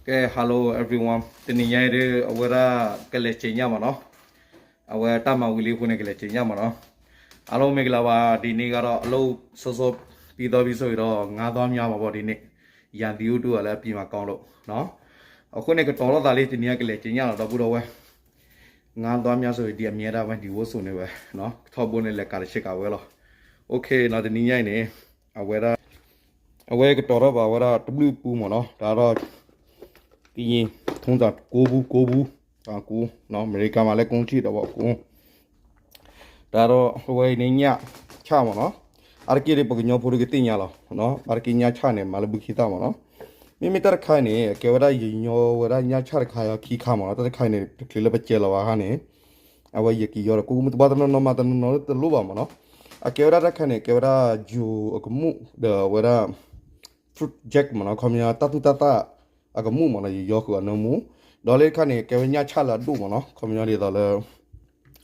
Okay, hello everyone. တနံၤညါအံၤဒီး အဝဲဒၣ်ကလဲၤစဲးညၣ်မးနီၤ. အဝဲတၢ်မၤဝံၤလံအဃိန့ၣ် ကလဲၤစဲးညၣ်မးနီၤ. အားလုံးမင်္ဂလာပါ. ဒီနေ့ကတော့ အလုပ်စောစောပြီးသွားပြီဆိုရင်တော့ ငါးသွားများမှာပေါ့ ဒီနေ့. ရာသီဥတုကလည်း အပြင်မှာကောင်းလို့နော်. အဃိန့ၣ် ကတီၤထီၣ်သးလံ တနံၤညါကလဲၤစဲးညၣ်လီၤ ဒီပုၢ်ဒီဝဲၢ်. ငါးသွားများဆိုရင် ဒီအမြဲတမ်းပဲ ဒီဝတ်စုံနဲ့ပဲနော်. ကထီၣ်ဘိန့ၣ် လဲၤကၤတဆ့ကၤဝဲလီၤ. Okay နော်, တနံၤညါအံၤန့ၣ် အဝဲဒၣ် အဝဲကတီၤထီၣ်ဘၣ်ဝဲဒၣ်တဘျုးပူမးနီၤ. တၢ်ဒီး ကရင် ထုံးစံ ကိုးဘူး ကိုးဘူး, ကိုး, နော်, အမေရိကမှာလည်း ကိုးရှိတယ်ပေါ့, ကိုး. တၢ်ဒီးအဝဲအံၤန့ၣ် ညၣ်ဆၣ်မးနီၤ. အါတက့ၢ်ဒီး ပကညီဖိတကသ့ၣ်ညါလီၤ. အါတက့ၢ်ညၣ်ဆၣ်န့ၣ် မၤလၢဘုခ့သၣ်မးနီၤ. မ့မ့ၢ်တၢ်တခါအံၤန့ၣ် အကဲဝဲဒၣ်ယညီဝဲဒၣ်ညၣ်ဆၣ်တခါအံၤခံခါမးနီၤ. တၢ်တခါအံၤန့ၣ် တချုးလၢပစဲးလီၤဘၣ်အခါန့ၣ် အဝဲယကယီဒီး ကိးမုၢ်တဘၣ်တနီၤနီၤမး တနီၤနီၤတလိၣ်ဘၣ်မးနီၤ. အကဲဝဲဒၣ်တၢ်တခါန့ၣ် ကဲဝဲဒၣ်ယိၤအကမူၣ် ဒီးအဝဲဒၣ် fruit jack မးနီၤ, ခီပညီတၢ်သူၣ်တၢ်သၣ်အကမူၣ်မးနီၤ, ယယီဃုာ်အနၢမူ. ဒီးလၢတခါန့ၣ် ကဲဝဲညၣ်ဆၣ်လၢအဒိၣ်မးနီၤ, ခီပညီဒ်သိးလၢ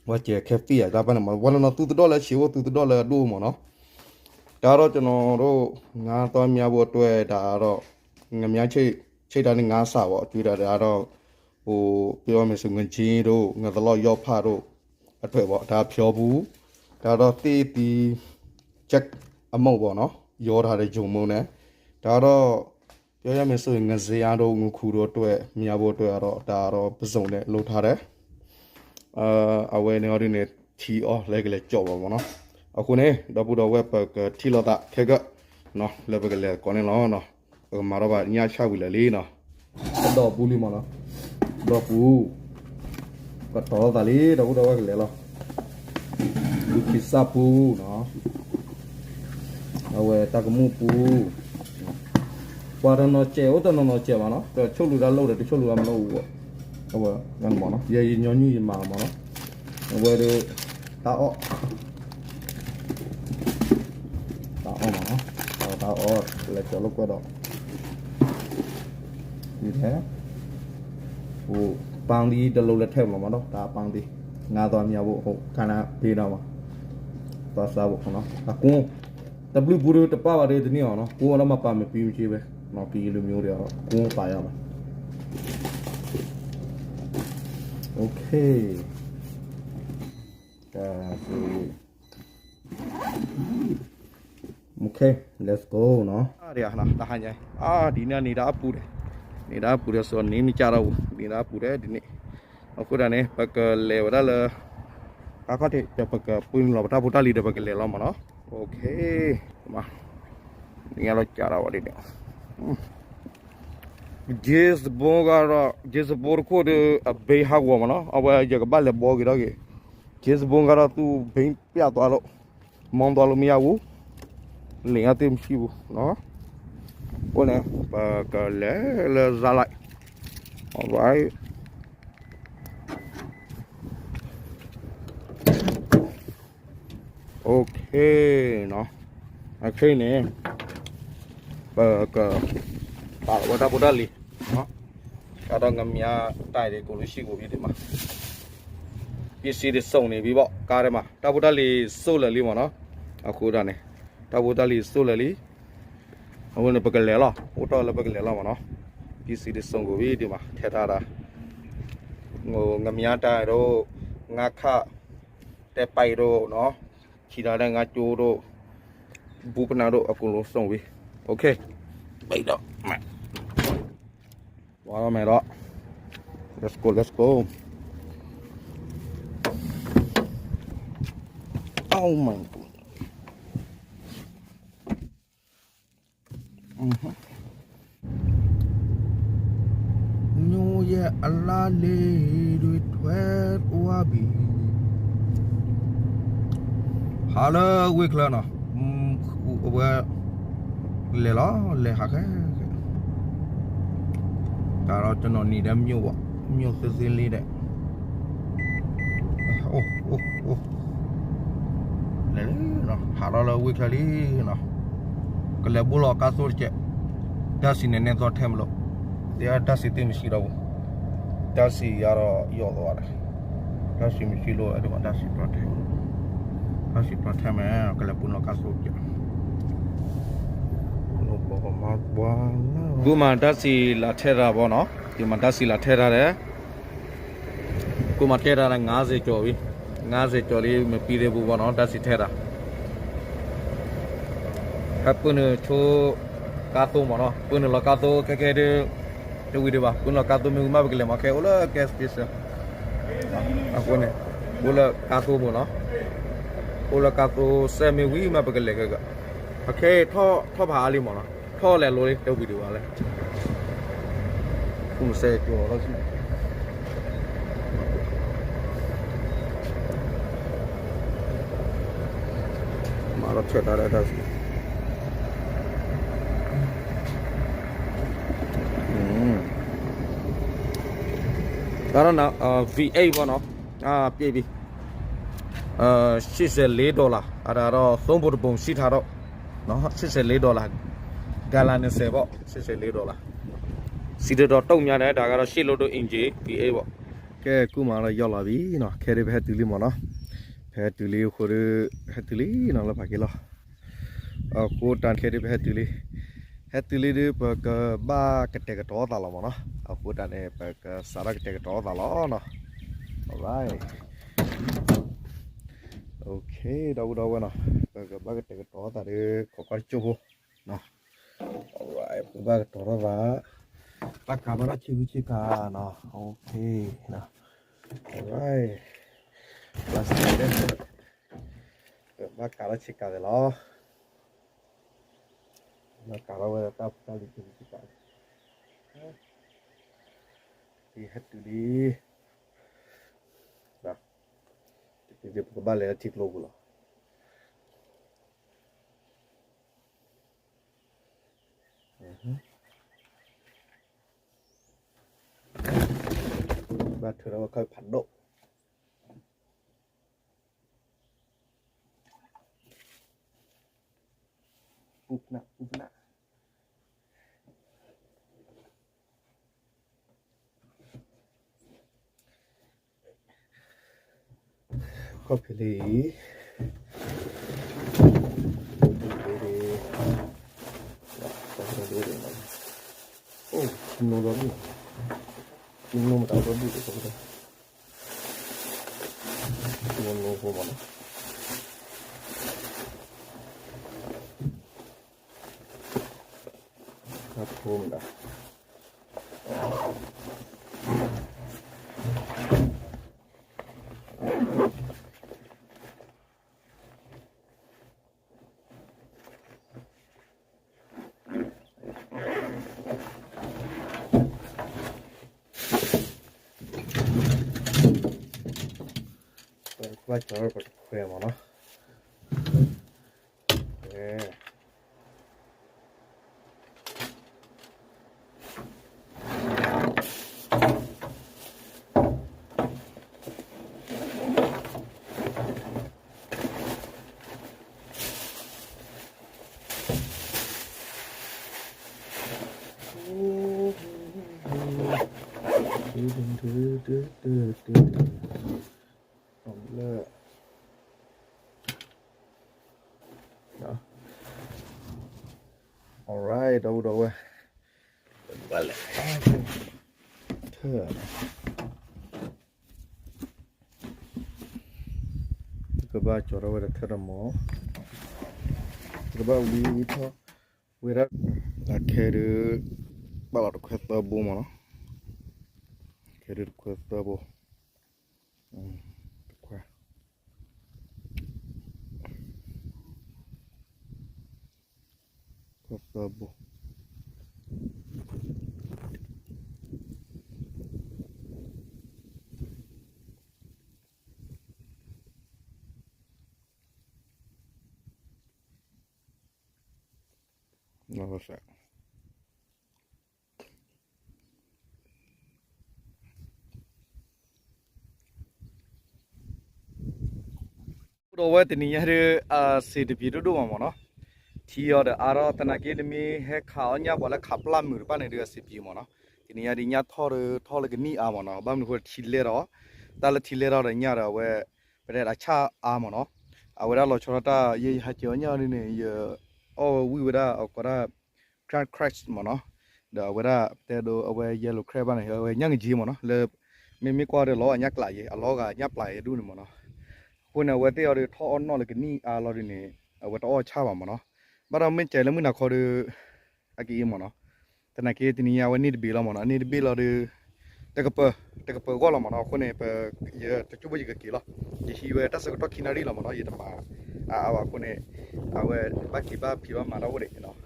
ဝဲကဲခဲသ့ၣ်အတၢ်ပၢၢ်န့ၣ်မး, ပှၤနီၤနီၤသူတဒီၣ်လၢဆံးအိၣ် သူတဒီၣ်လၢအဒိၣ်မးနီၤ. တၢ်ဒီးကျွန်တော်တို့ ငါးသွားများဖို့အတွက် တၢ်ဒီး ငါးများချိတ်, ချိတ်တာနဲ့ ငါးစးပေါ့, ကျွေးတာတၢ်ဒီး ဟို ပြောရမယ်ဆို ငါးချင်းတို့ ငါးသလောက်ရော့ဖတ်တို့ အတွက်ပေါ့, တၢ်ဖျီပူ, တၢ်ဒီးသ့ၣ်သီ check အမုန့်ပေါ့နော်, ရောထားတဲ့ ယိၤမုန့်နဲ့, တၢ်ဒီး ပြောရမယ်ဆိုရင် ငဇေယျတို့ ငခုတို့အတွက် များဖို့အတွက်ကတော့ ဒါတော့ ပစုံနဲ့ လုပ်ထားတယ်. အဝဲန့ၣ်ဟီဒုန့ၣ် ထံအီၣ်လဲကလဲၤကၠီၣ်ဘၣ်မးနီၤ. အဃိန့ၣ် ဒီပုၢ်ဒီဝဲၢ် ပကထံၣ်လိာ်သးခဲကၢၣ် လၢပကလဲၤကိးန့ၣ်လီၤ. ပကမၤထီၣ်ဘၣ်ညၣ်ဆၣ်ဝံၤလၢာ်လံနီၤ. အဒီးပူလံမးနီၤ, ဒီးပူ ကတီၤလိာ်သးလံ ဒီပုၢ်ဒီဝဲၢ်ကလဲၤလီၤ. ဒုးခံစၢ်ပူနီၤ, အဝဲတၢ်ကမူၣ်ပူ, ပှၤတနီၤစဲးအိၣ် တနီၤနီၤစဲးမးနီၤ, တဆိၣ်လူၤတၢ်လိၣ်ဒီး တဆိၣ်လူၤတၢ်မလိၣ်အူ, အဝဲမးနီၤ, ယဲယညီနုၢ်ယမၤမးနီၤ, အဝဲဒီး တၢ်အီၣ် တၢ်အီၣ်မးနီၤ, တၢ်အီၣ် လဲၤကၠီၤလိာ်ကွဲဒီး ပၢင်းသံးတလိၤလၢထဲမးမးနီၤ, တၢ်ပၢင်းသံး ငါးသွားများဖို့ ဟို ခါနၤ ပေးတော့မှာ, သွားစားဖို့နော်, အကွမ်း တဘျုးပူၤဒီးတပာ်ဘၣ်ဒီးတန့ၢ်အီၤနီၤ, ကွမ်းတော့မပာ်မပီးမက့ဘဲ, နော် ကရင်လူမျိုးတွေကတော့ ကွမ်းပါရမယ်. Okay. ဒါဆို Okay, let's go နော်. တဟါညါ အာ ဒ်န့ၣ်န့ၣ် ဒၣ်အပူၤဒီး န့ၣ်ဒၣ်အပူၤဒီး စီၤန့ၣ်မ့ၢ်ကၢ်ထီၣ်ပူၤ န့ၣ်ဒၣ်အပူၤဒီး ဒ်န့ၣ်. အဃိဒၣ်န့ၣ် ပကလဲၤဝဲဒၣ်လၢ အခီၣ်ထံးဒီး ပကပှ့ၤလီၤပတၢ်ဖိတၢ်လံၤဒီး ပကလဲၤလီၤမးနီၤ. Okay, မး န့ၣ်လီၤကၢ်ထီၣ်ဝဲဒ်န့ၣ်. ယ့စဘိကတော့ ယ့စဘိတခိၣ်ဒီး အဘ့ဟးဂီၤမးနီၤ, အဝဲယကဘၣ်လဲၤဘီက့ၤထီၣ်က့ၤ, ယ့စဘိကတော့ သူ့ဘ့ပြတ်သွားလို့ မောင်းသွားလို့မရဘူး, လင်ကသိပ်မရှိဘူးနော်. အိၣ်န့ၣ် ပကလဲၤလၢဇာလိုက် Alright. Okay နော်, အခါန့ၣ် ပက ပာ်ဝဲတၢ်ဖိတၢ်လံၤ, တၢ်ဒီးငါးများတၢ်အံၤ ကိုလိုရှိကိုပြီဒီးမး, ပစ္စည်းတွေစုံနေပြီပေါ့, ကားထဲမှာ တၢ်ဖိတၢ်လံၤစိၣ်လၢာ်လံမးနီၤ. အဃိဒၣ်န့ၣ် တၢ်ဖိတၢ်လံၤစိၣ်လၢာ်လံ, အဃိန့ၣ် ပကလဲၤလီၤ, အိၣ်တ့ၢ်လၢပကလဲၤလီၤမးနီၤ. ပစ္စည်းတွေစုံနေပြီဒီးမး, ထဲထားတာ, ငါးများတၢ်တို့, ငါးခါတဲပိုက်တို့နော်, ချီထားတဲ့ငါးကြိုးတို့, ဘူးပနံးတို့ အကုန်လုံးစုံပြီ. Okay, ပိတ်တော့မယ်, သွားတော့မယ်တော့, let's go, let's go. Oh my god. မြို့ရဲ့အလားလေးတွေထွက်သွားပြီ. ဟးလၢဝ့ၢ်ချၢနီၤ, အဝဲ လဲၤလီၤ, လဲၤဟးခဲ, ဒါတော့ကျွန်တော်နေတဲ့မြို့ပေါ့, မြို့သေးသေးလေးတဲ့. အိုး, အိုး, အိုး, လဲၤလံနီၤ, ဟးထီၣ်လၢဝ့ၢ်ချၢလံနီၤ. ကလဲၤဘူးလီၤကါသိတကဲး, ဓာတ်ဆီနဲ့ နဲ့ သွားထည့်မလို့, ဒီက ဓာတ်ဆီသိပ်မရှိတော့ဘူး, ဓာတ်ဆီကတော့ ရော့သွားတယ်, ဓာတ်ဆီမရှိလို့ အဲ့ဒီမှာ ဓာတ်ဆီသွားထည့်, ဓာတ်ဆီသွားထည့်မယ်, ကလဲၤဘူးလီၤကါသိတကဲး, ဘု ပမၤကွၢ်လၢ ကုမၤတၢ်စံးလၢထဲတၢ်ဘီနီၤ, ကုမၤတၢ်စံးလၢထဲတၢ်ဒီး ကုမၤတဲတၢ်ဒီး ငါးဆယ်ကျော်လံ, ငါးဆယ်ကျော်လံ မ့ၢ်ပံသ့ၣ်ပူၤဘီနီၤ တၢ်စံးထဲတၢ် ဟဲပုၢ်နုာ်ဆိ ကါသိမ့ၢ်နီၤ, ပုၢ်နုာ်လီၤကါသိခဲကဲဒုး တဝံၤဒံးဘၣ်, ပုၢ်နုာ်လီၤကါသိမ့ၢ်ဝံၤမး ပကလဲၤမး ခဲအိၣ်လၢ gas station အဃိန့ၣ် အိၣ်လၢကါသိမ့ၢ်နီၤ, အိၣ်လၢကါသိစဲမ့ၢ်ဝံၤမး ပကလဲၤခဲက အခဲထီၣ် ထီၣ်ဖးအါလံမ့ၢ်နီၤ, ထီၣ်လဲၤလိလံ တဝံၤဒံးဘၣ်လဲၣ်, မုၢ်စဲကၠိလီၤ မၤဒီးဆဲးတၢ်ဒီးတၢ်စံး တၢ်ဒီး V eight ဘီနီၤ, ပြည့်ပြီ, ရှစ်ဆယ့်လေးဒေါ်လာ, အတၢ်ဒီး သုံးပုံတစ်ပုံ ရှိထားတော့, ရှစ်ဆယ့်လေးဒေါ်လာ, ဂါလံနှစ်ဆယ်ပေါ့, ရှစ်ဆယ့်လေးဒေါ်လာ, စံးတဒီးတုံ့များတယ်, ဒါကတော့ ရှစ်လို့တို့ အင်ဂျီ V eight ပေါ့, ကဲ ကုမၤဒီးယီၢ်လီၤဘံနီၤ, ခဲဒုးပဟဲတုၤလံမ့ၢ်နီၤ, ပဟဲတုၤလံအဃိဒီး ဟဲတုၤလံနီၤ လၢပှၤက့ၤလီၤ အဃိတၢ်ခဲဒုးပဟဲတုၤလံ, ဟဲတုၤလံဒုး ပကဘၣ်ကတဲာ်ကတီၤသးလီၤမ့ၢ်နီၤ, အဃိတၢ်န့ၣ် ပကစးထီၣ်ကတဲာ်ကတီၤသးလီၤနီၤ, alright, okay ဒီပုၢ်ဒီဝဲၢ်နီၤ, ပကဘၣ်ကတဲာ်ကတီၤသးဒီး ခိးကွၢ်တကၠိၢ်ဖိနီၤ, alright ပကဘၣ်ကတီၤထီၣ်သး, ဘၣ်ကးဘၣ်ထီၣ်ဆ့ကူဆ့ကၤနီၤ, okay, alright, ဘၣ်စးဒဲး ပဘၣ်ကးထီၣ်ဆ့ကၤသ့လီၤ, ဘၣ်ကးထီၣ်ဝဲဒၣ်တၢ်ဖိတၢ်လံၤဆ့ကူဆ့ကၤ, ဟဲတုၤလံ, ပကဘၣ်လဲၤလၢထံကျိပူၤလီၤ, ဘၣ်ထုးထီၣ်ဝဲခီၣ်ဖးဒိၣ် ပူဖနၢ် ပူဖနၢ် ခီၣ်ဖံးလံအံၤ, အိၣ် နိဒီဒူၣ်, နိမတၤဒီဒူၣ်ဒီး နိဖိမးနီၤ, နိဖိမတၤ ပကဘၣ်ကၠီၤပတခွဲမးနီၤ, လၢ alright ဒီပုၢ်ဒီဝဲၢ်, ဘၣ်လဲၣ်, ထၢၣ်, ကဘၣ်ကၠီၤထီၣ်ဝဲဒီးထၢၣ်တမီၤ, ကဘၣ်ဝံထီၣ်ဝဲဒၣ်, အခဲဒုး ဘၣ်လီၤတခွဲသၢဘိမးနီၤ, ခဲဒုးတခွဲသၢဘိ, တခွဲ ခွဲသၢဘိ, ဒီပုၢ်ဒီဝဲၢ် တနံၤညါဒုး အဆင်တပြေဒိၣ်ဒိၣ်မးမးနီၤ, ထံအီၤဒီးအါထီၣ် သနာ်က့တမ့ၢ်ဟဲခးအီၣ်ညၣ်ပှၤလၢခးပျၢ်မုာ်တဖၣ်န့ၣ်ဒုး အဆင်ပြေမးနီၤ, တနံၤညါဒုး ညၣ်ထီၣ်ထီၣ်လၢကနံၣ်အါမးနီၤ, ဘၣ်မနုၤအဃိ ထံလဲၢ်ထီၣ်, တၢ်လၢထံလဲၢ်ထီၣ်ဒီးညၣ်ဒီး အဝဲ ပတဲဒၣ်ဆၣ်အါမးနီၤ, အဝဲဒၣ်လီၤဆီဒၣ်တၢ် ယဟးက့ၤအီၣ်ညၣ်ဒုးန့ၣ် ယအီၣ်ဝဲဝံၣ်ဝဲဒၣ် အကိးဒၣ် Crash မ့ၢ်နီၤ, ဒီးအဝဲဒၣ်တဲဒိအဝဲ yellow crab ဘၣ်န့ၣ် အဝဲညၣ်ငက့မ့ၢ်နီၤ, လၢ မ့မ့ၢ်ကွၢ်ဒီးလီၤဂာ်ညၣ်ကျးယဲ အလီၤဂာ်ညၣ်ပျၢ်ယဲဒူၣ်န့ၣ်မ့ၢ်နီၤ, အဃိန့ၣ် အဝဲသ့ၣ်အီၤဒီးထီၣ်အီၣ်နီၣ်လၢကနံၣ်အါလီၤဒုးန့ၣ် အဝဲတအီၣ်ဆၣ်ဘၣ်မ့ၢ်နီၤ, ဘၣ်ဒီးမ့ၢ်ကဲလၢမုၢ်နၤခီဒီး အက့မ့ၢ်နီၤ, သနာ်က့တနံၤညါအဝဲန့ၢ်တဘ့ၣ်လီၤမ့ၢ်နီၤ, န့ၢ်တဘ့ၣ်လီၤဒီး တကပၤ တကပၤဂီၢ်လီၤမ့ၢ်နီၤ, အဃိန့ၣ် ပ ယတကၠိဖိယကက့ၤလီၤ, ယဟံးဝဲတၢ်ဆၢကတီၢ်ခံနၣ်ရံၣ်လီၤမ့ၢ်နီၤ, ယတမၤအါအါဘၣ်အဃိန့ၣ် အဝဲဘၣ်က့ၤဘၣ်ဖံးဘၣ်မၤတၢ်အိၣ်ဒံး,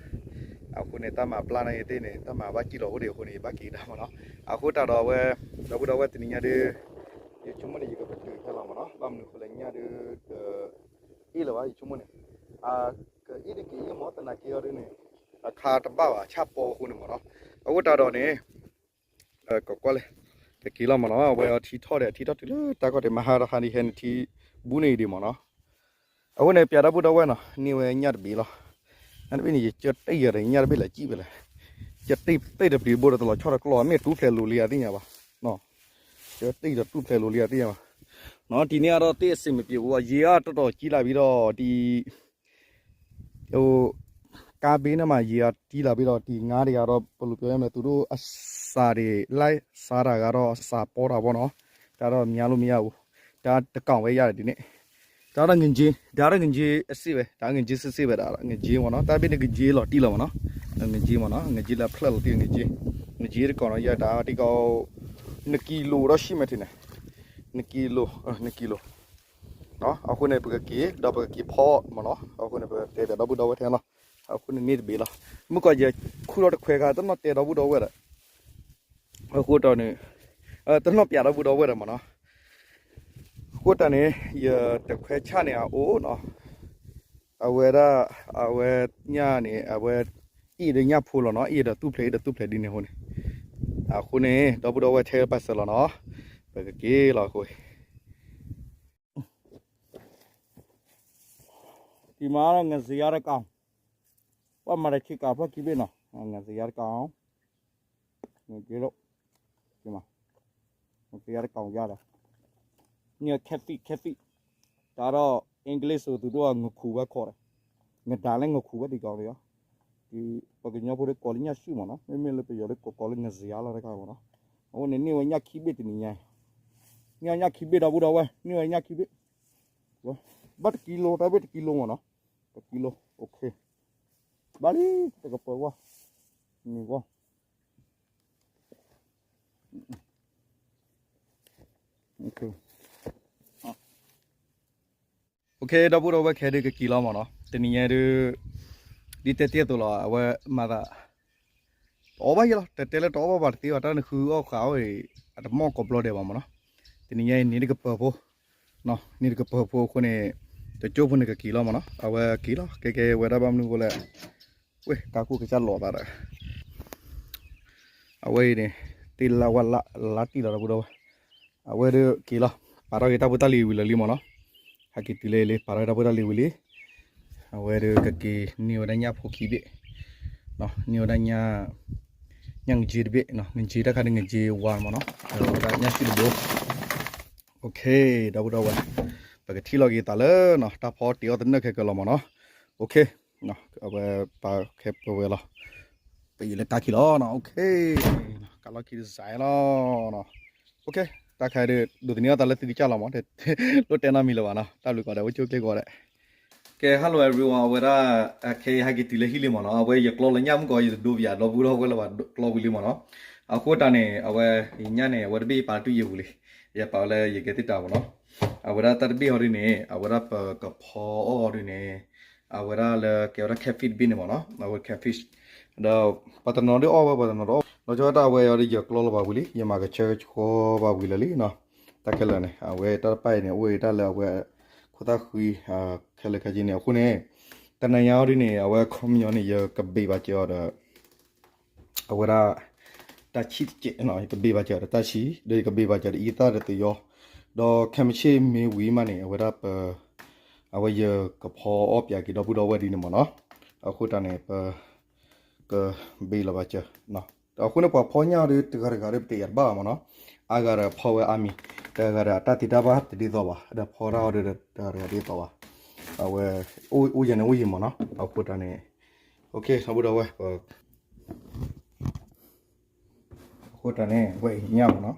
အဃိန့ၣ် တၢ်မၤပျၢ်န့ၣ်သ့ၣ်န့ၣ် တၢ်မၤဘၣ်က့ၤလီၤအိၣ်ဒံးအဃိန့ၣ် ယဘၣ်က့ၤကဒါမ့ၢ်နီၤ, အဃိတၢ်ဒီးအဝဲ ဒီပုၢ်ဒီဝဲၢ်တနံၤညါဒီး ယဆိကမိၣ်န့ၣ် ယကပတုာ်ခဲလီၤမ့ၢ်နီၤ, ဘၣ်မနုၤဃိလဲၣ်ညၣ်ဒီး ကအ့ၣ်လၢၤဘၣ် ယဆိကမိၣ်န့ၣ်, ကအ့ၣ်တက့ၤအ့ၣ်မ့ၢ်သနာ်က့အီၤဒုးန့ၣ် အခါတဘၣ်ဘၣ် ဆၣ်ပီအဃိန့ၣ်မ့ၢ်နီၤ, အဃိတၢ်ဒီးန့ၣ် ကကွၢ်လဲၣ် ကက့ၤလီၤမ့ၢ်နီၤ, အဝဲအထံထီၣ်ဒီး အထံထီၣ်တုၤလၢတၢ်ခီၣ်ထံးမဟါဒီးဟါန့ၣ်ဟဲနထံ ဘူးန့ၢ်အံၤဒံးမ့ၢ်နီၤ, အဃိန့ၣ် ပျးဒီပုၢ်ဒီဝဲၢ်နီၤ န့ၢ်ဝဲညၣ်တဘ့ၣ်လီၤ, ညၣ်တဘ့ၣ်န့ၣ် ယကၢတ့ၢ်ယၤဒီး ညၣ်တဘ့ၣ်လဲၤကံၣ်ဖဲလဲၣ်, ကၢတ့ၢ်တ့ၢ်တပျံၤဘိဒီးတလီၤဆီတကျီၢ် မ့ၢ်တူၢ်ဖျဲးလိၤလံယၤသ့ၣ်ညါဘၣ်, ကၢတ့ၢ်ဒီးတူၢ်ဖျဲးလိၤလံယၤသ့ၣ်ညါဘၣ်, နီၤ တနံၤအံၤဒီးတ့ၢ်အစံးမပျံၤဘူး ယံာ်အါတီတီကံလၢ်ဘံဒီး တံ ကါဘ့န့ၣ်မး ယံာ်အါတံလၢ်ဘံဒီး တံငါဒံးဂၤဒီး ပလူၤပျီယါမဲာ် သူတို့အစာတွေ လိုက်စားတာကတော့ အစာပေါတာပေါ့နော်, ဒါတော့ များလို့မရဘူး, ဒါတကောင်ပဲရတယ်ဒီနေ့, ဒါတော့ ငက့ ဒါတော့ ငက့အစစ်ပဲ, ဒါ ငက့စစ်စစ်ပဲ, ဒါတော့ ငက့ပေါ့နော်, တၢ်ဘ့ၣ်န့ၣ် ငက့လီၤတံၢ်လီၤမ့ၢ်နီၤ, ငက့မ့ၢ်နီၤ, ငက့လၢဖျၢၣ်လီၤတံၢ် ငက့, ငက့တကောင်တော့ ရတာ ဒီး နှစ်ကီလိုတော့ရှိမယ်ထင်တယ်, နှစ်ကီလို, နှစ်ကီလို အဃိန့ၣ် ပကက့ၤ ဒီးပကက့ၤဖီအီၣ်မ့ၢ်နီၤ, အဃိန့ၣ် ပတဲပၠးဒီပုၢ်ဒီဝဲၢ်ထဲလီၤ, အဃိန့ၣ်န့ၢ်တဘ့ၣ်လီၤ, မုၢ်ကီၢ်ယဲ ခူၣ်ထီၣ်တခွဲခါ တနီၣ်တဲဒီပုၢ်ဒီဝဲၢ်ဒီး, အဃိတၢ်န့ၣ်, တနီၣ်ပၠးဒီပုၢ်ဒီဝဲၢ်ဒီးမ့ၢ်နီၤ, အဃိတၢ်န့ၣ် ယတခွဲဆၣ်န့ၣ်အအိၣ်နီၤ, အဝဲဒၣ် အဝဲညၣ်န့ၣ် အဝဲ အ့ၣ်ဒီးညၣ်ဖိလီၤနီၤ, အ့ၣ်ဒီးသူၣ်ဖျဲး အ့ၣ်ဒီးသူၣ်ဖျဲးဒ်န့ၣ်အဃိန့ၣ်, အဃိန့ၣ် ဒီပုၢ်ဒီဝဲၢ်ထဲပာ်စၢၤလီၤနီၤ, ပကက့ၤလီၤအဃိ ဒီမှာတော့ ငဇေယျတကောင်, ပှၤမၤတချံကၤဖျီၣ်ခံဘ့ၣ်နီၤ, ငဇေယျတကောင်, ငက့လို့, ဒီမှာ, ငဇေယျတကောင်ရတယ်, นี่ catfish catfish, ဒါတော့ အင်္ဂလိပ်ဆိုသူတို့က ငခူဝဲခေါ်တယ်, ငဒါလည်း ငခူဝဲ ဒီကောင်တွေရော, ဒီ ပကညီဖိတွေကိးလၢညၣ်ရှုၣ်မ့ၢ်နီၤ, မ့မ့ၢ်လၢပယီၤဒီးကိးကိးလၢ ငဇေယျလီၤတခါမ့ၢ်နီၤ, အဃိန့ၣ် န့ၢ်ဝဲညၣ်ခံဘ့ၣ်တနံၤညါအံၤ, န့ၢ်ဝဲညၣ်ခံဘ့ၣ်ဒီပုၢ်ဒီဝဲၢ်, န့ၢ်ဝဲညၣ်ခံဘ့ၣ်, ဘၣ်တကံလိ တၢ်ဘ့ၣ်တကံလိမ့ၢ်နီၤ, တကံလိ, ဘၣ်လံ, တကပၤဝဲ, န့ၣ်ဝဲ OK, ဒီပုၢ်ဒီဝဲၢ်ခဲဒုးကက့ၤလီၤမ့ၢ်နီၤ, တနံၤညါဒုး, ဒ်တဲတ့ၢ်အသိးလီၤ, အဝဲမၤသး တအီၣ်ဘၣ်ယဲလီၤ, တဲတဲလၢတအီၣ်ဘၣ်ဘၣ်တသ့ဘၣ်, တၢ်နဃုအီၣ်ဃာ်အီၣ်အံၤ အတမီၢ်ကိးဘျီဒဲးဘၣ်မ့ၢ်နီၤ, တနံၤညါအံၤန့ၣ်တကပၤဖိ, န့ၣ်တကပၤဖိအဃိန့ၣ်, တကၠိဖိန့ၣ်ကက့ၤလီၤမ့ၢ်နီၤ, အဝဲက့ၤလီၤ ကဲကဲဝဲဒၣ်ဘၣ်မနုၤအဃိလဲၣ်, ဝ့ၢ် ကါခိၣ်ကစၢ်လီၤသးဒီး အဝဲအံၤန့ၣ်, သ့ၣ်လၢဝဲလါတံၢ်လီၤဒီပုၢ်ဒီဝဲၢ်, အဝဲဒုးက့ၤလီၤ, ပာ်ထီၣ်က့ၤတၢ်ဖိတၢ်လံၤဝံၤလၢာ်လံမ့ၢ်နီၤ, ဟဲက့ၤတုၤလၢလံ ပာ်ထီၣ်က့ၤတၢ်ဖိတၢ်လံၤဝံၤလံ, အဝဲဒုးကက့ၤန့ၢ်ဝဲဒၣ်ညၣ်ဖိခံဘ့ၣ်, န့ၢ်ဝဲဒၣ်ညၣ်, ညၣ်ငက့တဘ့ၣ်, ငက့တၢ်ခါဒုးငက့ဝါမ့ၢ်နီၤ, ဝဲဒၣ်ညၣ်ဆံၣ်တဘိ, OK, ဒီပုၢ်ဒီဝဲၢ်, ပကထံၣ်လီၤက့ၤသးလၢနီၤ တၢ်ဖီတ့အီၣ်သနၢၣ်ခဲကလီၤမ့ၢ်နီၤ, OK, အဝဲပာ်ခဲပဝဲလီၤ, ပယူၤလၢကါခံလီၤနီၤ, OK, ကါလီၢ်ခံတစဲးလီၤ, OK, တၢ်ခါဒုး ဒိးသန့ၤအီၣ်သးလၢသုကစၢ်လီၤမ့ၢ်, လိၣ်တဲနီတမံၤလၢၤဘၣ်နီၤ, တၢ်ဘျုးကိးဂၤဒဲး အိၣ်ဆူၣ်အိၣ်ချ့ကိးဂၤဒဲး, ကဲ hello everyone, အဝဲဒၣ်, ခဲအံၤဟဲက့ၤတုၤလၢဟံၣ်လံမ့ၢ်နီၤ, အဝဲယကျီလၢညၣ်မုၢ်ကီး ယတဒိပယၤ ဒီပုၢ်ဒီဝဲၢ်လၢၤဘၣ် ကျီဝံၤလံမ့ၢ်နီၤ, အဃိတၢ်န့ၣ် အဝဲ ယညၣ်န့ၣ် အဝဲတဘ့ၣ်ယပာ်လၢတူၢ်ယ့ၢ်ပူၤလံ, ယပာ်ဝဲလၢယကဲသ့ၣ်တၢ်မ့ၢ်နီၤ, အဝဲဒၣ်တၢ်တဘ့ၣ်ဟီဒုန့ၣ် အဝဲဒၣ်ပကဖီအီၣ်ဟီဒုန့ၣ်, အဝဲဒၣ်လၢကဲဝဲဒၣ် catfish တဘ့ၣ်န့ၣ်မ့ၢ်နီၤ, အဝဲ catfish, ဒီးပှၤတနီၤဒုးအီၣ်ဝဲ ပှၤတနီၤတအီၣ်, လီၤဆီဒၣ်တၢ်ဝဲအီၤဒီး ယကျီလၢၤဘၣ်ဝံၤလံ, ယမၤကဆၢကဆှီဘၣ်ဝံၤလၢာ်လံနီၤ, တၢ်ခဲလၢာ်န့ၣ် အဝဲတၢ်တဖၣ်အံၤန့ၣ် အိၣ်ဝဲတၢ်လၢအဝဲ ခိၣ်သၣ်ဃံ ခဲလၢာ်ခဲဆ့န့ၣ် အဃိန့ၣ်, တနံၤညါအီၤဒုန့ၣ် အဝဲခီပညီန့ၣ် ယကဘ့ၣ်ဘၣ်စၢၤအီၤဒီး အဝဲဒၣ် တၢ်ဆံၣ်တကဲးနီၤ, ယကဘ့ၣ်ဘၣ်စၢၤဒီးတၢ်ဆံၣ် ဒီးယကဘ့ၣ်ဘၣ်စၢၤဒီးအံသၣ်ဒီးသယီ, ဒီးခဲမုၢ်ဆ့ၣ်မ့ၢ်ဝံၤမးန့ၣ် အဝဲဒၣ်ပ အဝဲယကဖီအီၣ်ပၠးက့ၤဒီပုၢ်ဒီဝဲၢ်ဒ်န့ၣ်မ့ၢ်နီၤ, အဃိတၢ်န့ၣ် ပ ကဘ့ၣ်လီၤဘၣ်စၢၤ, အဃိန့ၣ်ပှၤဖီညၣ်အီၤဒီး တဂၤတဂၤဒီးပတယာ်တဘၣ်ဘၣ်မ့ၢ်နီၤ, အါဂၤဒီးဖီဝဲအါမံၤ, တဂၤဒီးအတၢ်သ့တၢ်ဘၣ်တဒ်သိးဘၣ်, ဒီးဖီတၢ်အီၤဒီးတဂၤတဂၤဒ်သိးဘၣ်, အဝဲ အိၣ်ယၤန့ၣ်အိၣ်ယံၤမ့ၢ်နီၤ, အဃိတၢ်န့ၣ် OK ဒီပုၢ်ဒီဝဲၢ် ပ အဃိတၢ်န့ၣ် ဝဲအံၤညၣ်မ့ၢ်နီၤ.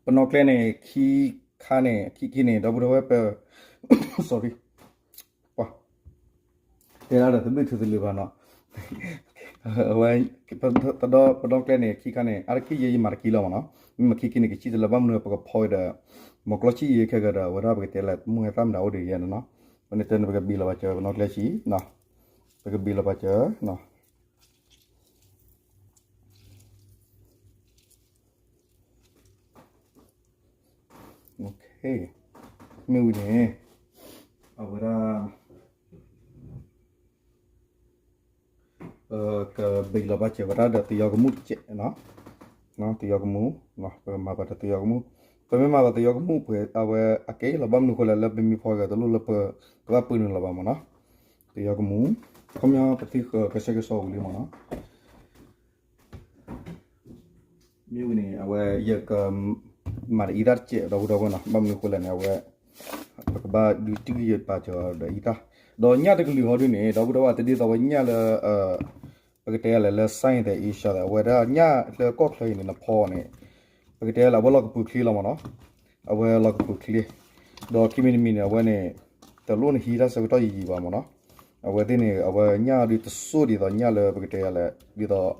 ပနီၣ်ကျဲန့ၣ် ခံခါန့ၣ် ခံခံန့ၣ် ဒီပုၢ်ဒီဝဲၢ်ပ sorry ပှၤ တဲဒၣ်ဒီးသဘျုးထူသလုးဘၣ်နီၤ. အဝဲ ပဒီပနီၣ်ကျဲန့ၣ် ခံခါန့ၣ် အါတက့ၢ်ယဲယမၤတက့ၢ်လီၤမ့ၢ်နီၤ. မ့ၢ်မၤခံခံန့ၣ် ကဆံၣ်တလၢ ဘၣ်မနုၤပကဖီဝဲဒီး မီၤကျီဆံၣ်ယဲခဲကဒီး အဝဲဒၣ်ပကတဲလၢ မုၢ်ဟဲသၣ်မတၤအိၣ်ဒီးယဲနီၤ. ပန့ၣ်တဲန့ၣ် ပကဘ့ၣ်လီၤဘၣ်စၢၤပနီၣ်ကျဲဆံနီၤ. ပကဘ့ၣ်လီၤဘၣ်စၢၤ မ့ၢ်ဝံၤန့ၣ် အဝဲဒၣ် ပကဘ့ၣ်လီၤဘၣ်စၢၤဝဲဒၣ်ဒီးသယီကမူၣ်တစဲးနီၤ. သယီကမူၣ် ပကမၤဘၣ်ဒီးသယီကမူၣ်. ပမ့ၢ်မၤဘၣ်သယီကမူၣ်ပှဲၤ အဝဲအကဲလီၤ ဘၣ်မနုၤဃိလဲၣ် လၢပမ့ၢ်ဖီက့ၤတလိၣ်လၢပကဘၣ်ပၢနုာ်လီၤဘၣ်မ့ၢ်နီၤ. သယီကမူၣ် ခီပညီပသံဃာ်ကဆှဲကဆှီဝံၤလံမ့ၢ်နီၤ. မ့ၢ်ဝံၤန့ၣ် အဝဲယကမၤဒီးအံသၣ်တစဲး ဒီပုၢ်ဒီဝဲၢ်နီၤ. ဘၣ်မနုၤဃိလဲၣ်န့ၣ် အဝဲ ပကဘၣ်ဒုးတံၢ်ကယဲၢ်ပာ်စၢၤဒီးအံသၣ် ဒီးညၣ်တကလုာ်ဟီဒုန့ၣ် ဒီပုၢ်ဒီဝဲၢ် တဒ်သိးဝဲညၣ်လၢ ပကတဲလဲၣ်လၢ Southeast Asia အဝဲဒၣ်ညၣ်လၢကီၢ်ချၢအံၤန့ၣ် နဖီန့ၣ် ပကတဲလၢအဝဲလီၤကပူၤချ့လီၤမ့ၢ်နီၤ. အဝဲလီၤကပူၤချ့ ဒီးခံမံၤတမံၤန့ၣ် အဝဲန့ၣ် တလိၣ်နဟံးတၢ်ဆၢကတီၢ်ယံာ်ယံာ်ဘၣ်မ့ၢ်နီၤ. အဝဲသ့ၣ်န့ၣ် အဝဲညၣ်ဒုးတစိၢ်ဒ်သိးညၣ်လၢပကတဲလဲၣ် ဒ်သိး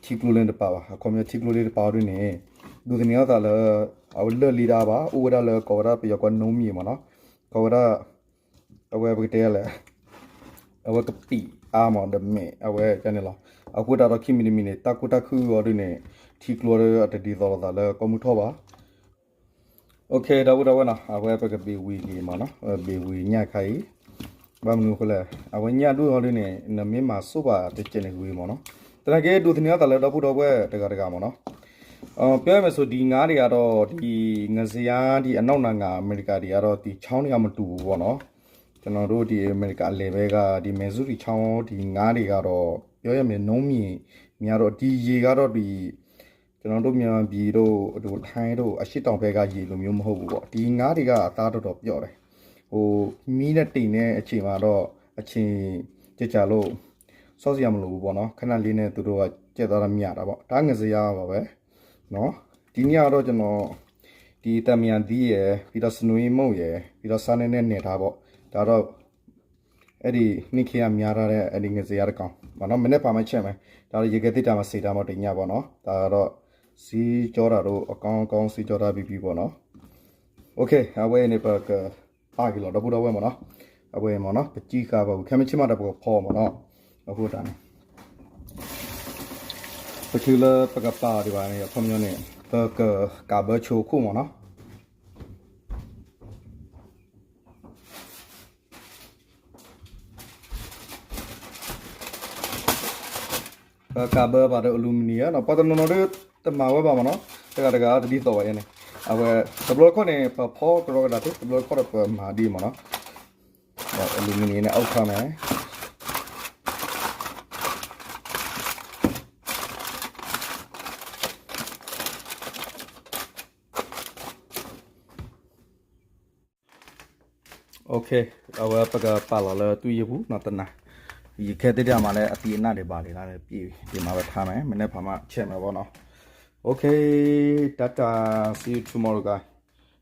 ထံကျိလၢတပာ်ဘၣ်. အခီပညီထံကျိလၢတပာ်အီၤဒုန့ၣ် ဒိးသန့ၤအသးလၢ အဝဲလၢာ်လံတၢ်ဘၣ် အိၣ်ဝဲဒၣ်လၢကိးဝဲဒၣ်ပယီၤကွၢ်နိမ့ၢ်မ့ၢ်နီၤ. ကိးဝဲဒၣ် အဝဲပကတဲလဲၣ် အဝဲကပံာ်အါမးဒီးမဲာ် အဝဲကန့ၣ်လီၤ. အဃိသတးဒီးခံမံၤတမံၤန့ၣ် တၢ်ကူတၢ်ခုအီၤဒုန့ၣ် ထံကျိအီၤဒုအတဒ်သိးလိာ်သးလၢကီၢ်မုၢ်ထီၣ်ဘၣ်. အိၣ်ခ့ ဒီပုၢ်ဒီဝဲၢ်နီၤ အဝဲပကဘ့ၣ်ဝံၤက့ၤမ့ၢ်နီၤ ဘ့ၣ်ဝံၤညၣ်ခါအံၤ ဘၣ်မနုၤအဃိလဲၣ် အဝဲညၣ်ဒုအီၤဒုန့ၣ် နမ့ၢ်မၤစိၣ်ဘၣ်တကဲးန့ၣ်ဂ့ၤမ့ၢ်နီၤ. သနာ်က့ဒိးသန့ၤအသးလၢဒီပုၢ်ဒီဝဲၢ်တဂၤတဂၤမ့ၢ်နီၤ. ပမ့ၢ်စိဒံငါးဒံးဂၤဒီး ဒံး ငစယါ ဒံးအနီၢ်နၤငါ အမဲရကၤဒံးဂၤဒီး ဒံး ချောင်း ဒံးအမတူပူၤဘၣ်နီၤ. ကျွန်တော်တို့ ဒီးအမဲရကၤအလဲၤဝဲဂၤ ဒီး Missouri ချောင်း ဒံးငါးဒံးဂၤဒီး ပြောရမယ် နုံးမီး များတော့ ဒီး ရေကတော့ ဒီး ကျွန်တော်တို့ မြန်မာပြည်တို့ ထိုင်းတို့ အရှေ့တောင်ဘက်က ရေလိုမျိုး မဟုတ်ဘူးပေါ့ ဒီး ငါးဒံးဂၤ အသားတော်တော်ပျော့တယ်. ဟို မီးနဲ့တိမ်တဲ့အချိန်မှာတော့ အချိန်ကြာကြာလို့ စောင့်စရာမလိုဘူးပေါ့နော် ခဏလေးနဲ့ သူတို့က ကြက်သားတော့ မြတ်တာပေါ့ ဒါ ငစယါပါပဲနော်. ဒီနေ့ကတော့ ကျွန်တော် ဒီသံပုရာသီးရယ် ပြီးတော့ စနွံမုန့်ရယ် ပြီးတော့ စားနည်းနည်း နယ်ထားပေါ့ ဒါတော့ အဲ့ဒီ နေ့ခင်းက များထားတဲ့ အဲ့ဒီ ငစယါတစ်ကောင်ပေါ့နော် မနက်ဖြန်မှ ချက်မယ် ဒါတော့ ရေခဲသေတ္တာမှာ စေထားမှ တညပေါ့နော် ဒါကတော့ ဆေးကြောတာတို့ အကောင်းကောင်း ဆေးကြောထားပြီးပြီပေါ့နော်. OK အဝဲန့ၣ် ပကပာ်က့ၤလီၤ ဒီပုၢ်ဒီဝဲၢ်မ့ၢ်နီၤ အဝဲမ့ၢ်နီၤ ပကံဃာ်ဘၣ်ဝံၤ ခဲမုၢ်ဆ့ၣ်မးဒီး ပကဖီမ့ၢ်နီၤ အဃိတၢ်န့ၣ် ပချုးလၢပကပာ်ဒံးဘၣ်န့ၣ် အခီပညီန့ၣ် ပကကးဘၢဆိခိၣ်မ့ၢ်နီၤ ပကးဘၢဘၣ်ဒီး အလူမံနံယၢ်နီၤ ပှၤတနီၤနီၤဒုး တမၤဝဲဘၣ်မ့ၢ်နီၤ တဂၤတဂၤတဒ်သိးဘၣ်ယဲန့ၣ် အဝဲ တဘျီတခီၣ်န့ၣ် ပဖီကရီကဒၣ်သ့ တဘျီတခီၣ်ဒီးပမၤဒ်မ့ၢ်နီၤ အလူမံနံယၢ်န့ၣ် အုပ်ထားမယ် OK အဝဲပကပာ်လီၤလၢတူၢ်ယ့ၢ်ပူၤနီၤ တနၤ ယခဲသ့ၣ်တၢ်မၤလၢအသံအနၢ်ဒံးဘၣ်ဒံး ပြည့်ပြီ ဒီမှာပဲထားမယ် မနက်ဖြန်မှ ချက်မယ်ပေါ့နော် OK တၢ်တၢ် see you tomorrow guys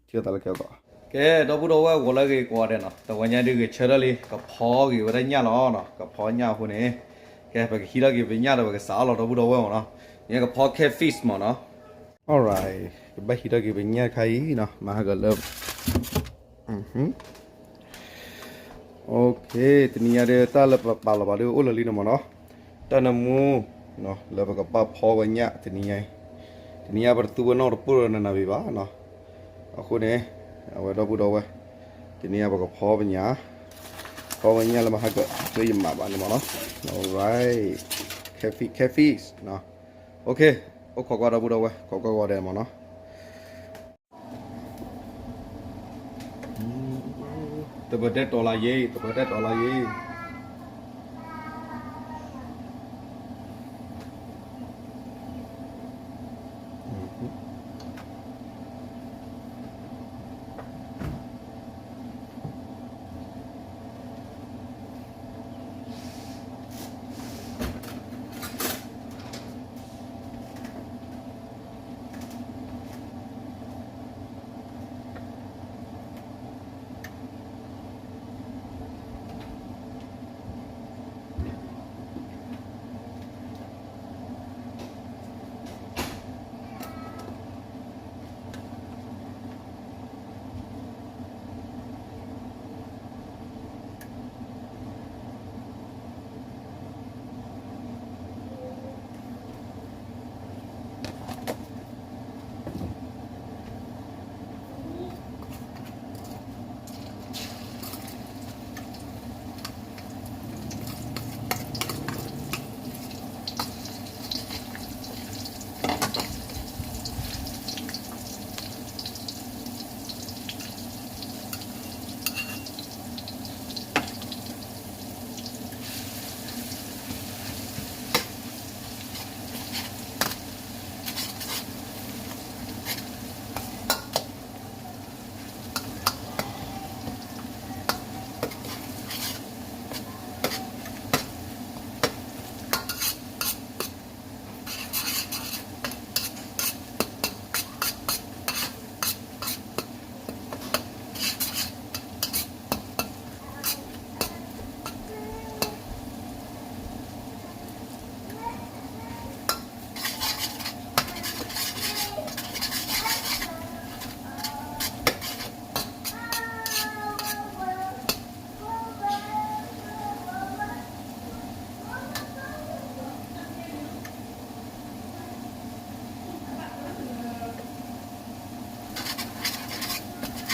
ထံၣ်သးလၢခဲကီး ကဲ ဒီပုၢ်ဒီဝဲၢ် ဂီၤလၢအဂ့ၤကိးဂၤဒဲးနီၤ တဝဲညါဒုးဂဲၤဆၢထၢၣ်လံ ကဖီဂ့ၤဝဲဒၣ်ညၣ်လီၤနီၤ ကဖီညၣ်အဃိန့ၣ် ကဲ ပကဟံးထီၣ်က့ၤပညၣ်ဒီး ပကစးအီၣ်လီၤ ဒီပုၢ်ဒီဝဲၢ်မ့ၢ်နီၤ ယကဖီ catfish မ့ၢ်နီၤ alright ကဘၣ်ဟံးထီၣ်က့ၤပညၣ်တခါအံၤနီၤ မၤဟါကလၢ OK တနံၤညါဒီး တၢ်လၢပပာ်လီၤဘၣ်ဒီး အိၣ်လၢာ်လံန့ၣ်မ့ၢ်နီၤ တၢ်နၢမူ လၢပကဘၣ်ဖီဝဲညၣ်တနံၤညါအံၤ တနံၤညါပတသူဝဲနီၣ်တပိၢ်ဒီးနနၤဘၣ်နီၤ အဃိန့ၣ် အဝဲဒီပုၢ်ဒီဝဲၢ် တနံၤညါပကဖီပညၣ် ဖီဝဲညၣ်လၢမဟါက လၢယမၤဘၣ်န့ၣ်မ့ၢ်နီၤ alright catfish catfish နီၤ OK အိၣ်ခိးကွၢ်ဒီပုၢ်ဒီဝဲၢ် ခိးကွၢ်ဝဲဒဲးမ့ၢ်နီၤ သပတဲတီၤလၢယ့ သပတဲတီၤလၢယ့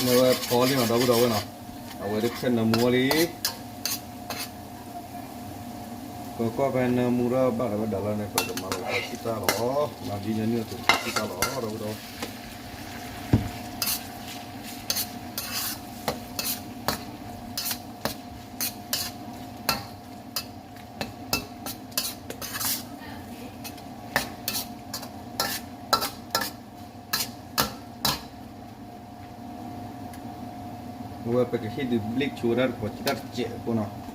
အဝဲဖီလံနီၤ ဒီပုၢ်ဒီဝဲၢ်နီၤ, အဝဲတဆဲးနၢမူအီၤလံ, ကကီၢ်ဖဲနၢမူထီၣ်ဘၣ်ဒီးဝဲဒၣ်လီၤန့ၣ် ပကမၤလီၤတၢ်ဆံၣ်တၢ်လီၤ, မၤဒ်ညီနုၢ်အသိးတၢ်ဆံၣ်တၢ်လီၤ ဒီပုၢ်ဒီဝဲၢ် အဝဲပကဟ့ၣ်ဒုးဘျ့ၣ်ဆိဝဲဒၣ်တကိးဆံတၢ်တစဲးအဃိနီၤ.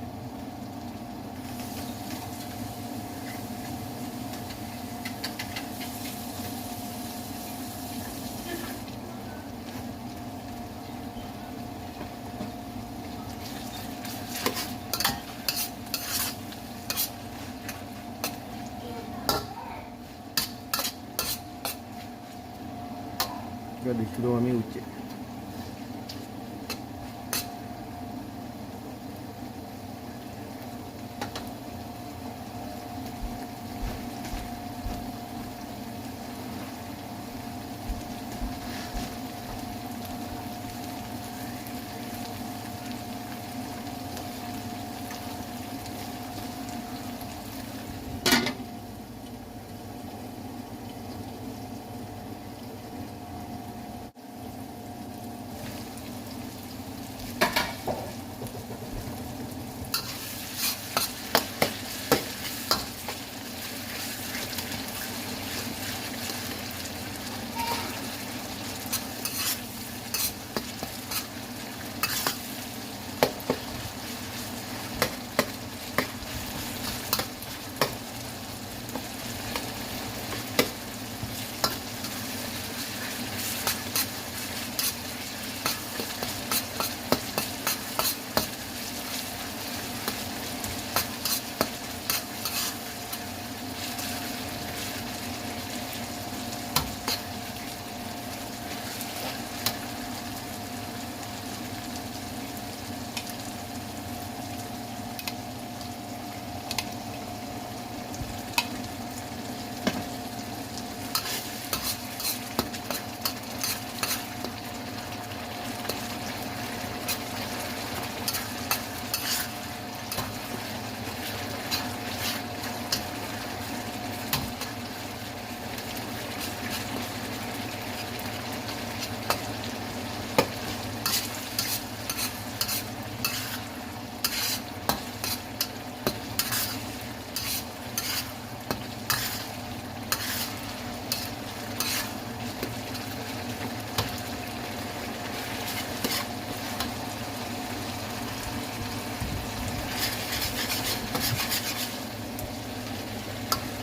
ကဒုးဆူဒီးမ့ၣ်အူစဲး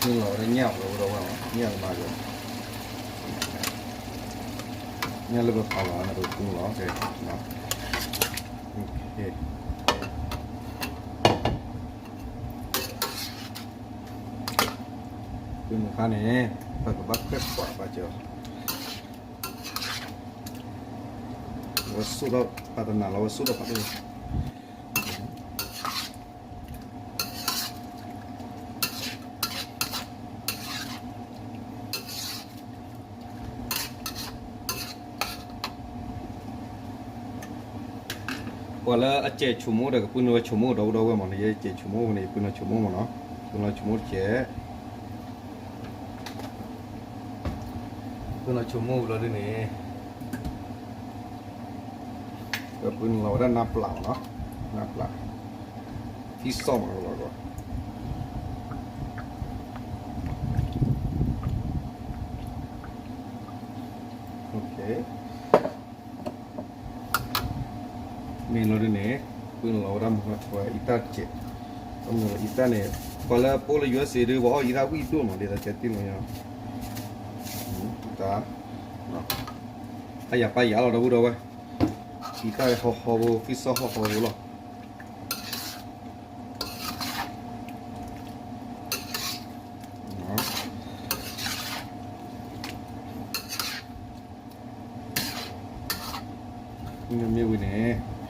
လီၤဝဲဒၣ်ညၣ်လီၤဝဲဒၣ်ဝဲနီၤ, ညၣ်လၢမၤက့ၤ, ညၣ်လၢပဖးလီၤန့ၣ် ပကပူၤလီၤ, ကဲ, ပူၤခါန့ၣ် ပကဘၣ်ခွဲးကွၢ်ဘၣ်ကၢၤ, ဝဲဆိၣ်ထီၣ်ပှၤတနၤလီၤ ဝဲဆိၣ်ထီၣ်ဖးဒိၣ် ပှၤလၢအစဲးဆိကမိၣ်ဒီး ကပုၢ်နုာ်ဝဲဆိကမိၣ်ဒီး ဒီပုၢ်ဒီဝဲၢ်မးန့ၣ် ယဲစဲးဆိကမိၣ်န့ၣ် ယပုၢ်နုာ်ဆိကမိၣ်မးနီၤ, ပုၢ်နုာ်ဆိကမိၣ်တကဲး, ပုၢ်နုာ်ဆိကမိၣ်ဝံၤလီၤဒ်န့ၣ် ပပုၢ်နုာ်လီၤဝဲဒၣ်နါပျၢ်မးနီၤ, နါပျၢ်, ဖံစီၣ်မးလီၤကီး, မ့ၢ်လီၤဒ်န့ၣ် ပုၢ်နုာ်လီၤဝဲဒၣ်မ့ၢ်ဝဲအံၤတၢ်တစဲး, အံၤတၢ်န့ၣ် ပှၤလၢပိာ်လၢ ယူအက်စ်စ့ ဒုး ပှၤအီၣ်အံၤတၢ်ဝံၣ်ဒိၣ်မး ဒ်သိးကဲတ့ၢ်လီၤညါ, တၢ် အယၤပာ်ယၤလီၤ ဒီပုၢ်ဒီဝဲၢ်, အံၤတၢ်ဟီၣ်ဟီၣ်ဖိ ဖံစီၣ်ဟီၣ်ဟီၣ်ဖိလီၤ. မ့ၢ်ဝံၤန့ၣ် ပ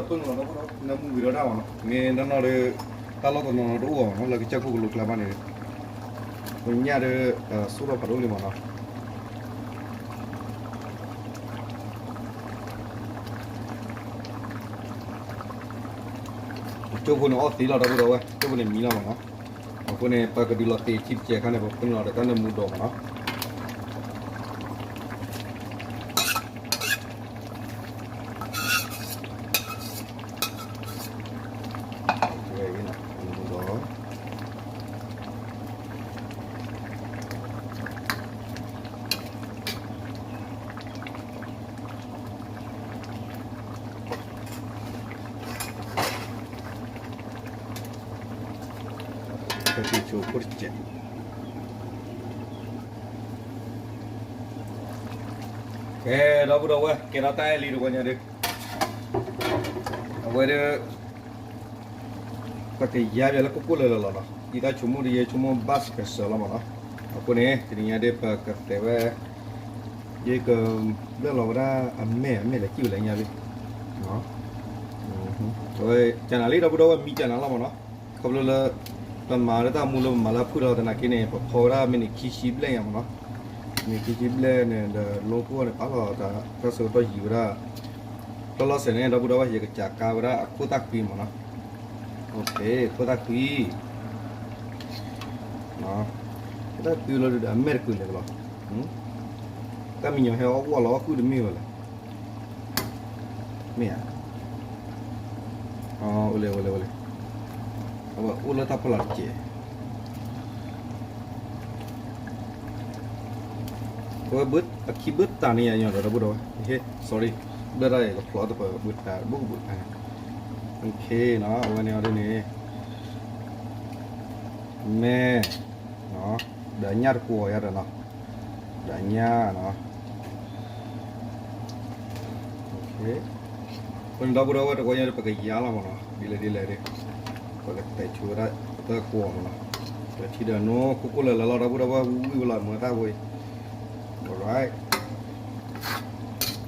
ပှၤကညီလၢပၢနုာ်လီၤဒီး နၢမူဝံၤဒီးတၢ်မနီၤ မ့ၢ်နီၢ်နီၢ်ဒီး တၢ်လီၢ်တနီၤနီၤတအိၣ်ဘၣ်မနီၤ လၢကစၢၢ်ခိၣ်ကလိကျါဘၣ်န့ၣ် ပညၣ်ဒီး စိၣ်ထီၣ်ဖးဒိၣ်လံမနီၤ ကၠိဖိန့ၣ်အီၣ်သ့လီၤ ဒီပုၢ်ဒီဝဲၢ် ကၠိဖိန့ၣ်မံလီၤမနီၤ အဃိန့ၣ် ပကဒုးလီၤသ့ၣ်ထံတစဲးအခါန့ၣ် ပပၢနုာ်လီၤဒီးတၢ်နၢမူဒီးမနီၤ ဝဲအံၤနီၤ နၢမူဒီး ကဲ ဒီပုၢ်ဒီဝဲၢ် ကဲထီၣ်တၢ်အဲၣ်လံတဝဲညါဒီး အဝဲဒီး ပကယါဘၣ်လၢကိၢ်ကိၢ်လၢၤလၢၤလီၤနီၤ ဒ်တၢ်ဆိကမိၣ်ဒီး ယဲဆိကမိၣ်ဘၣ်စကစၢၤလီၤမနီၤ အဃိန့ၣ် တနံၤညါဒီး ပကတဲဝဲ ယကဘျၢၣ်လီၤဝဲဒၣ်အမဲာ် အမဲာ်လဲၤစံၣ်ဝဲလၢညါဘ့ၣ် အဝဲ ကနၤလံ ဒီပုၢ်ဒီဝဲၢ် မံကနၤလီၤမနီၤ ခီဖျိလၢ ပမၤလၢတၢ်မူလၢပမၤလၢအဖုၣ်လီၤ သနာ်က့န့ၣ် ပဖီဝဲဒၣ်မ့ၢ်န့ၣ် ခံဆံဘျဲၣ်ညါမနီၤ မ့ၢ်ခံဆံဘျဲၣ်န့ၣ်ဒီး လိၣ်ကိၢ်န့ၣ် ပာ်လီၤတၢ် တၢ်ဆၢကတီၢ်ယံၤဝဲဒၣ် လီၢ်လီၢ်ဆဲးန့ၣ် ဒီပုၢ်ဒီဝဲၢ် ယကစးကါဝဲဒၣ်အခိၣ်သၣ်ဃံမနီၤ ခိၣ်သၣ်ဃံ ခိၣ်သၣ်ဃံလီၤဒီး အမဲာ်တကွံာ်လဲၣ်ကလီၤ တၢ်မံညီၤဟဲအီၣ်ဝီၣ်လီၤ အီၣ်ဃုာ်တမ့ၢ်ဝဲလဲၣ် မ့ၢ်ဧါ အိၣ်လဲၣ် အိၣ်လဲၣ် အိၣ်လဲၣ် အဝဲအိၣ်လၢတၢ်ဖီလာ်တစဲး အဝဲဘၢ အခံဘၢတၢ်န့ၣ်ယါညီဒီး ဒီပုၢ်ဒီဝဲၢ် ဟ့ sorry ဘၢတၢ်အံၤ ကဖျိတပၢၢ် ဘၢတၢ်ဘၣ်ကဘၢတၢ် okay နီၤ အဝဲန့ၣ်အီၤဒ်န့ၣ် မဲာ် ဒီးညၣ်တကွီၤယါဒီးနီၤ ဒီးညၣ်နီၤ အဃိန့ၣ် ဒီပုၢ်ဒီဝဲၢ် တဝီညါဒီး ပကယါလီၤမနီၤ ဒ်လဲၣ်ဒ်လဲၣ်ဒီး ပကတဲဆိဝဲဒၣ် ပတၢ်ကွီၤမနီၤ ဒီးထံဒီးနိ ကိၢ်ကိၢ်လၢၤလၢၤလီၤ ဒီပုၢ်ဒီဝဲၢ် ဝံၣ်ဝဲလီၤ မ့ၢ်တၢ်ဖိအံၤ alright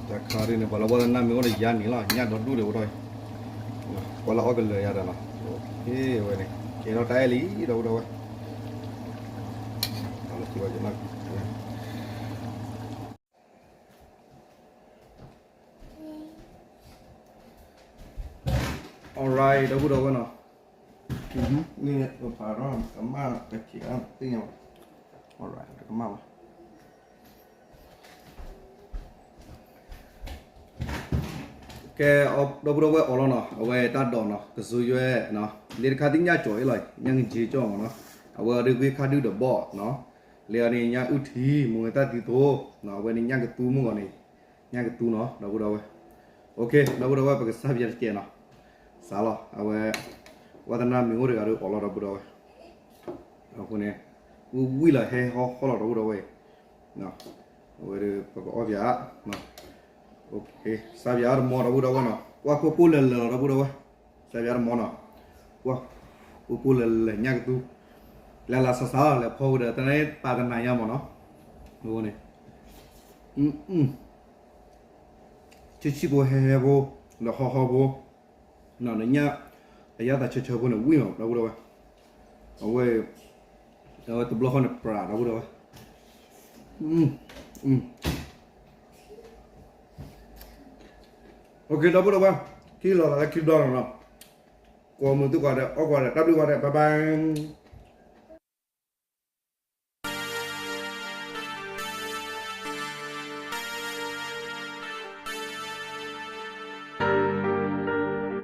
တၢ်ခါဒ်န့ၣ် ပှၤလၢဝဲသနာ်မ့ၢ်အိၣ်ဒီးယါန့ၣ်လီၤ ညၣ်ဒီဒူၣ်ဒီးအိၣ်ထီၣ်အံၤ ပှၤလၢအီၣ်ကလၢာ်ယၤဒီးနီၤ, အဝဲန့ၣ် ကဲထီၣ်တၢ်အဲၣ်လံ ဒီပုၢ်ဒီဝဲၢ်. Alright ဒီပုၢ်ဒီဝဲၢ်နီၤ, န့ၣ်ပဖးထီၣ်ကမၣ် ပက့ၤအီၣ်သ့ၣ်ညါဘၣ်, alright တကမၣ်ဘၣ်. ကဲ ဒီပုၢ်ဒီဝဲၢ်အီၣ်လီၤနီၤ, အဝဲတၢ်ဒိးနီၤ ကစူယွဲနီၤ, လၢတခါသ့ၣ်ညါကၠီအံၤလီၤ, ညၣ်ကက့ကၠီမ့ၢ်နီၤ, အဝဲအီၤဒုးဂ့ၢ်ခါဒုၣ်ဒီးဘီၣ်နီၤ, လၢအီၤန့ၣ် ညၣ်အုၣ်ထံ မူၤဝဲတၢ်သံသိ, အဝဲန့ၣ်ညၣ်ကသူမုၢ်ဂီၤန့ၣ်, ညၣ်ကသူနီၤ ဒီပုၢ်ဒီဝဲၢ်. အိၣ်ခ့ ဒီပုၢ်ဒီဝဲၢ် ပကစၢ်ပယါတကဲနီၤ, စးလီၤ အဝဲ ဝါသနာမ့ၢ်အိၣ်တဂၤဒီးအီၣ်လီၤ ဒီပုၢ်ဒီဝဲၢ်. အဃိန့ၣ် ဝံၤဝံၤလီၤ ဟဲဟီၣ်ဟီၣ်လီၤ ဒီပုၢ်ဒီဝဲၢ်အံၤ, အဝဲဒီးပကအီၣ်ပၠး, စးပၠးတမီၤ ဒီပုၢ်ဒီဝဲၢ်နီၤ, ကွၢ်ကိၢ်ကိၢ်လၢာ်လၢာ်လီၤ ဒီပုၢ်ဒီဝဲၢ်, စးပၠးတမီၤနီၤ, ကွၢ်ကိၢ်ကိၢ်လၢာ်လၢာ်ညၣ်ကသူ, လၢလၢစးစးလီၤ လဲၤဖီဝဲဒီး တၢ်န့ၣ်ပာ်တနၤညါမ့ၢ်နီၤ, အဃိန့ၣ် ဆံးဆံးဖိဟဲဟဲဖိ, ဒီးဟီၣ်ဟီၣ်ဖိ, နညၣ် အယၣ်သးဆၢဆၢဖိန့ၣ် ဝံၣ်မး ဒီပုၢ်ဒီဝဲၢ်, အဝဲ အဝဲတဘျီဃီန့ၣ် ပြး ဒီပုၢ်ဒီဝဲၢ်. အိၣ်ခ့ ဒီပုၢ်ဒီဝဲၢ်, ခံလီၤသးလၢခံဘျီနီၤ, ကိးမုာ်သုကိးဂၤဒဲး အီၣ်ကိးဂၤဒဲး တၢ်ဘျုးကိးဂၤဒဲး bye bye.